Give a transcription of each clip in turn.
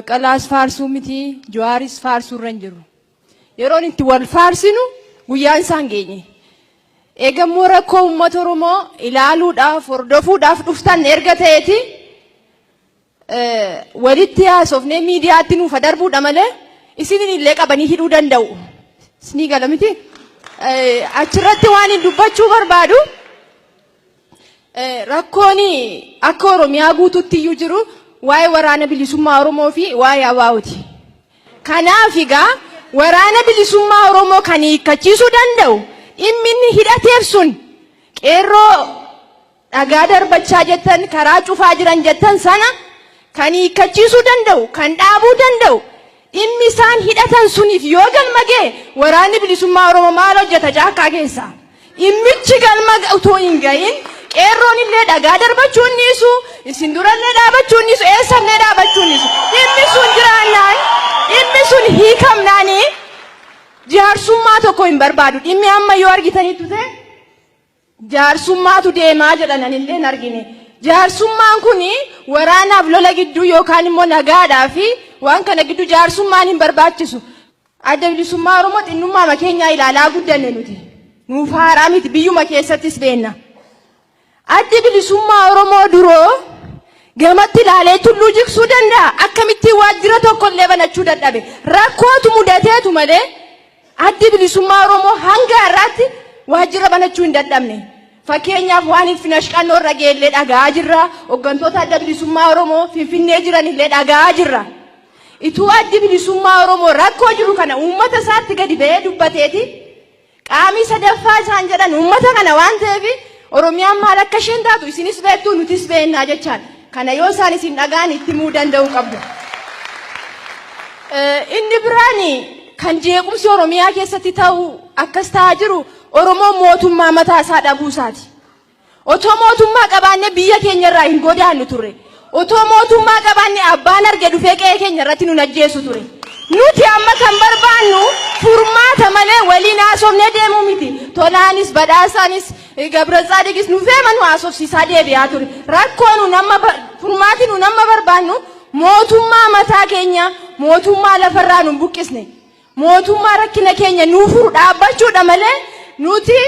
Baqqalaas faarsuu miti, Jawaaris faarsuu irra hin jiru. Yeroon itti wal faarsinu guyyaan isaan geenye. Eegammoo rakkoo uummata Oromoo ilaaluudhaaf, hordofuudhaaf dhuftan erga ta'eeti walitti haasofnee miidiyaatti nuuf darbuudha malee isinin illee qabanii hidhuu danda'u. Isinii gala miti? Achirratti waan hin dubbachuu barbaadu rakkoon akka Oromiyaa guutuutti iyyuu jiru waa'ee waraana bilisummaa Oromoo fi waa'ee ABO'ti. Kanaaf egaa waraana bilisummaa Oromoo kan hiikkachiisuu danda'u dhimmi inni hidhateef sun qeerroo dhagaa darbachaa jettan karaa cufaa jiran jettan sana kan hiikkachiisuu danda'u kan dhaabuu danda'u dhimmi isaan hidhatan suniif yoo galma ga'e waraanni bilisummaa Oromoo maal hojjeta caakkaa keessaa? Dhimmichi galma utuu hin gahin qeerroon illee dhagaa darbachuu hin dhiisu, isin durallee dhaabachuu hin dhiisu, eessallee dhaabachuu hin dhiisu. Dhimmi sun jiraannaan, dhimmi sun hiikamnaanii jaarsummaa tokko hin barbaadu. Dhimmi amma yoo argitanitti ta'e jaarsummaatu deemaa jedhan anillee hin argine. Jaarsummaan kun waraanaaf lola gidduu yookaan immoo nagaadhaa fi waan kana gidduu jaarsummaan hin barbaachisu. Adda bilisummaa Oromoo xinnummaa keenyaa ilaalaa guddanne nuti. Nuuf haaraa miti biyyuma keessattis beenna. Addi bilisummaa Oromoo duroo gamatti ilaalee tulluu jigsuu danda'a. Akkamittiin waajjira tokko illee banachuu dadhabe. Rakkootu mudateetu malee addi bilisummaa Oromoo hanga har'aatti waajjira banachuu hin dadhabne. Fakkeenyaaf waan Ilfinash Qannoo irra ga'e dhaga'aa jirra. Hooggantoota adda bilisummaa Oromoo Finfinnee jiran illee dhaga'aa jirra. Ituu addi bilisummaa Oromoo rakkoo jiru kana uummata isaatti gadi ba'ee dubbateeti qaamii sadaffaa isaan jedhan uummata kana waan ta'eef Oromiyaan maal akka isheen taatu isinis beektu nutis beeknaa jechaadha. Kana yoo isaan isin dhagaan itti himuu danda'uu qabdu. Inni biraan kan jeequmsi Oromiyaa keessatti ta'u akkas ta'aa jiru Oromoon mootummaa mataa isaa dhabuu isaati. Otoo mootummaa qabaanne biyya keenya irraa hin godaannu turre. Otoo mootummaa qabaanne abbaan arge dhufee qe'ee keenya irratti nun ajjeesu ture. Nuti amma kan barbaannu furmaata malee waliin haasofnee deemuu miti. Tolaanis badhaasaanis Gabratsaadiqis nufee nu haasofsiisaa deebi'aa ture. Rakkoo nun amma furmaati nun amma barbaannu mootummaa mataa keenya mootummaa lafarraa nun buqqisne. Mootummaa rakkina keenya nuu furu dhaabbachuudha malee nuti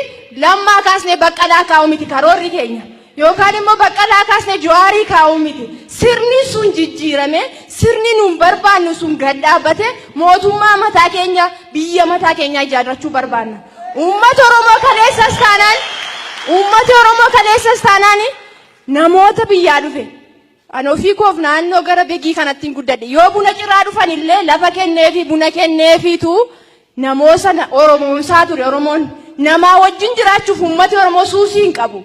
Lammaa kaasnee Baqqalaa kaa'uu miti karoorri keenya. Yookaan immoo Baqqalaa kaasnee Jawaarii kaa'uu miti. Sirni sun jijjiirame, sirni nuun barbaannu sun gad dhaabbate mootummaa mataa keenya biyya mataa keenyaa ijaarrachuu barbaanna. Uummata Oromoo kaleessas taanaan uummata Oromoo kaleessas taanaan namoota biyyaa dhufe. Ani ofii koof naannoo gara begii kanatti hin guddadhe. Yoo buna ciraa dhufan illee lafa kenneefi buna kenneefiitu namoo sana Oromoomsaa ture Oromoon. Namaa wajjin jiraachuuf uummati Oromoo suusii hin qabu.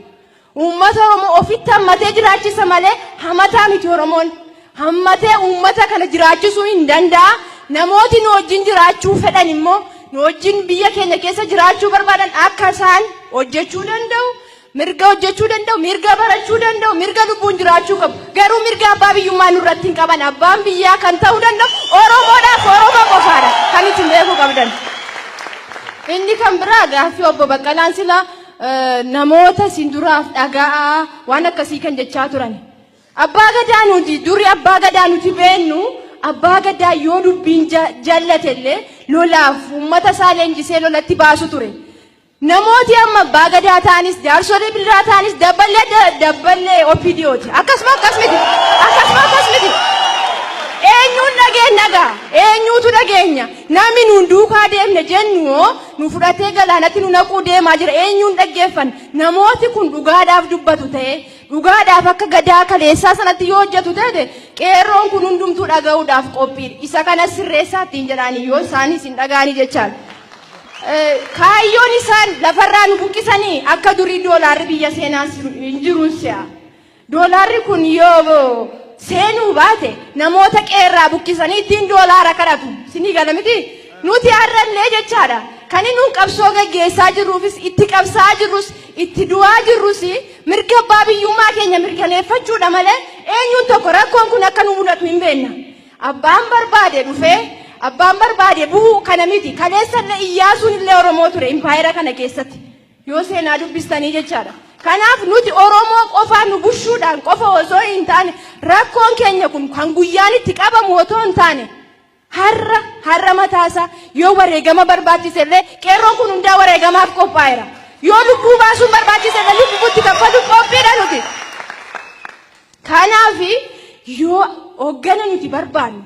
Uummata Oromoo ofitti hammatee jiraachisa malee hamataa miti Oromoon. Hammatee uummata kana jiraachisuu hin danda'a. Namooti nu wajjin jiraachuu fedhan immoo nu wajjin biyya keenya keessa jiraachuu barbaadan akka isaan hojjechuu danda'u. Mirga hojjechuu danda'u, mirga barachuu danda'u, mirga lubbuun jiraachuu qabu. Garuu mirga abbaa biyyummaa nurratti hin qaban. Abbaan biyyaa kan ta'uu danda'u Oromoodhaaf Oromoo qofaadha. Kan isin beekuu qabdan. Inni kan biraa gaaffii obbo Baqqalaan sila namoota isin duraaf dhaga'aa waan akkasii kan jechaa turan. Abbaa gadaa nuti duri abbaa gadaa nuti beennu abbaa gadaa yoo dubbiin jallate illee lolaaf uummata isaa leenjisee lolatti baasu ture. Namooti amma abbaa gadaa ta'anis jaarsolii biraa ta'anis dabballee dabballee OPDOti. Akkasuma akkas miti. Akkasuma akkas miti. Eenyuun dhageenya gaa? Eenyuutu dhageenya? Namni nuun duukaa deemne jennu hoo nu fudhatee galaanatti nu naquu deemaa jira. Eenyuun dhaggeeffan? Namooti kun dhugaadhaaf dubbatu ta'e dhugaadhaaf akka gadaa kaleessaa sanatti yoo hojjetu ta'e qeerroon kun hundumtuu dhaga'uudhaaf qophiidha. Isa kana sirreessaa ittiin jedhaanii yoo isaanis hin dhaga'anii jechaadha. Kaayyoon isaan lafarraa nu buqqisanii akka durii doolaarri biyya seenaa hin jiruun si'a. Doolaarri kun yoo seenuu baate namoota qeerraa buqqisanii ittiin doolaara kadhatu. Sinii gala miti? Nuti har'allee jechaadha. Kan inni qabsoo gaggeessaa jirruufis itti qabsaa jirrus itti du'aa jirrus mirga abbaa biyyummaa keenya mirkaneeffachuudha malee eenyuun tokko rakkoon kun akka nu mudatu hin beekna. Abbaan barbaade dhufee abbaan barbaade bu'uu kana miti. Kaleessallee Iyyaasuun illee Oromoo ture impaayera kana keessatti. Yoo seenaa dubbistanii jechaadha. Kanaaf nuti Oromoo qofaa nu bushuudhaan qofa osoo hin taane, rakkoon keenya kun kan guyyaan itti qabamu otoo hin taane, har'a har'a mataasaa yoo wareegama barbaachise illee qeerroon kun hundaa wareegamaaf qophaa'eera. Yoo lubbuu baasuun barbaachise illee lubbuutti kaffaluuf qophiidha nuti. Kanaaf yoo hoggana nuti barbaannu,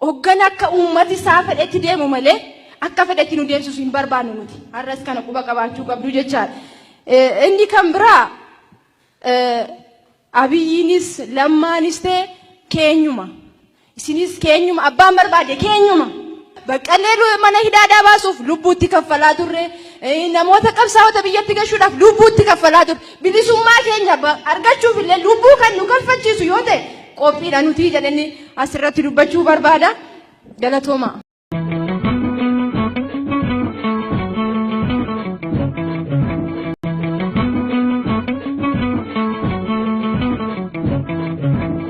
hoggana akka uummati isaa fedhetti deemu malee akka fedhetti nu deemsisu hin barbaannu nuti. Har'as kana quba qabaachuu qabdu jechaadha. Inni kan biraa, Abiyyiinis Lammaanis ta'e keenyuma. Isinis keenyuma, abbaan barbaade keenyuma. Baqqallee mana hidhaadhaa baasuuf lubbuutti kaffalaa turre. Namoota qabsaa'ota biyyatti gashuudhaaf lubbuutti kaffalaa turre. Bilisummaa keenya argachuuf illee lubbuu kan nu kaffalchiisu yoo ta'e qophiidha nuti jedhanii asirratti dubbachuu barbaada. Galatooma.